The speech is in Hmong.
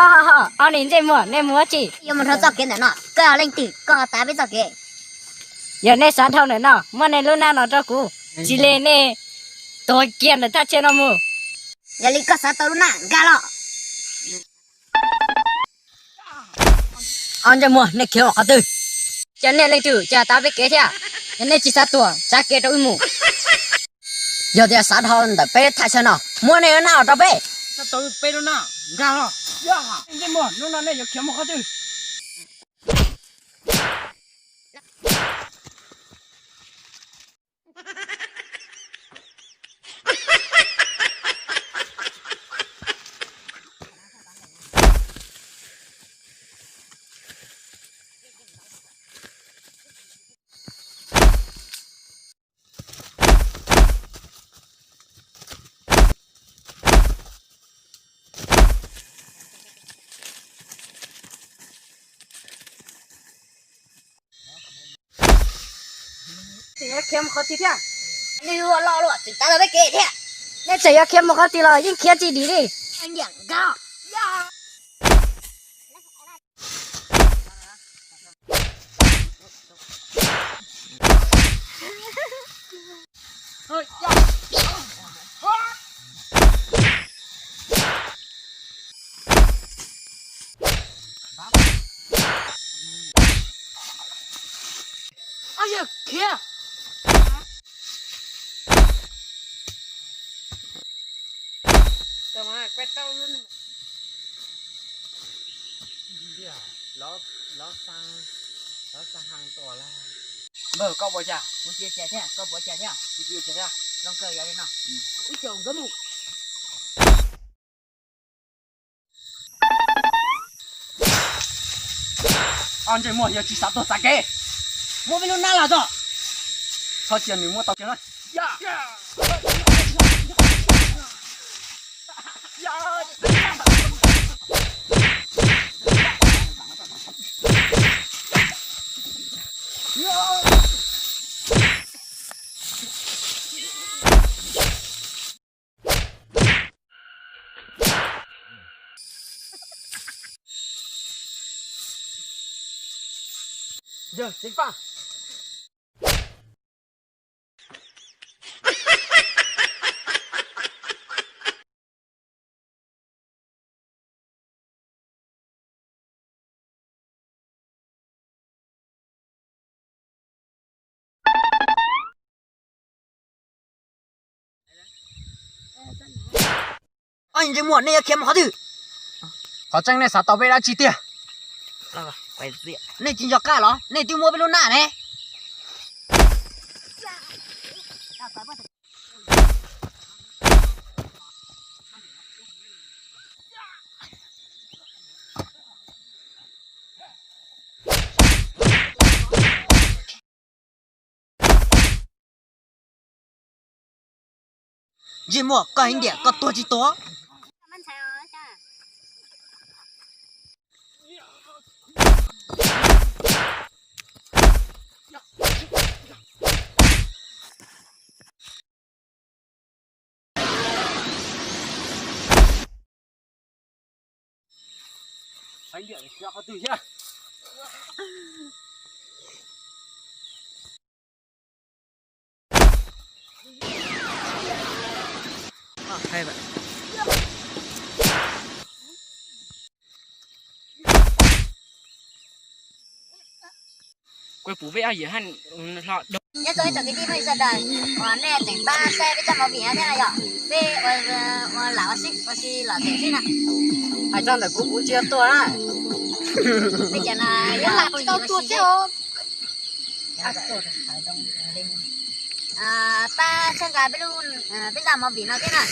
Ob niag ntsej muag, nej mus ua dab tsi? Yuav mus dhau txoj kev ntawm no, koj yog leej twg, koj ho tav peb txoj kev? Yog nej xav dhau ntawm no, muab nej lub hnab no rau kuv, tsis li nej tuag kiag ntawm thaj chaw no mus. Yog li koj xav tau lub hnab, nkag los. Ob ntsej muag, nej khiav mus qhov twg? Ces nej leej twg, ces tav peb kev thiab. Yog nej tsis xav tuag, tsav kev rau wb mus. Yog tias xav dhau ntawm peb thaj chaw no, muab nej lub hnab los rau peb. Tau peb lub hnab, nkag los. Ntsej muag, hnub no nej yuav khiav mus qhov twg? Tseem yuav khiav mus qhov twg thiab? Nej ua loj luaj, tseem tav tau peb kev thiab. Nej tseem yuav khiav mus qhov twg los yeej khiav tsis dim li. Khiav. Npawg, koj puas cas? Kuv tsis ua cas thiab, koj puas ua cas thiab? Kuv tsis ua cas thiab. Zoo kawg, yog li no, wb caum nkawd mus. Ob ntsej muag, yog tsis xav tuag txav kev, muab peb lub hnab los tso. Txhob cia nws muab tau kiag na. Yog txiv paj. Ob ntsej muag, nej yuav khiav mus qhov twg? Qhov tseeb nej xav tau peb dab tsi tiag? Nej tsis nco qab los? Nej twb muab peb lub hnab ne. Ntsej muag, koj heev tiag, koj tuag tsis tuag? Kuv pum peb ob yawm hab hlo. Nyob zoo ib tsoom kwv tij phooj ywg sawv daws uas nej tseem pab saib peb zaj movie no thiab no yog peb ua lam ua si ua si los them xwb na. Hais txog ntawm kuv, kuv tsis yog tuag na. Peb cov no yog phooj ywg ua si xwb. Pab txhawb nqa peb lub, peb zaj movie no thiab na.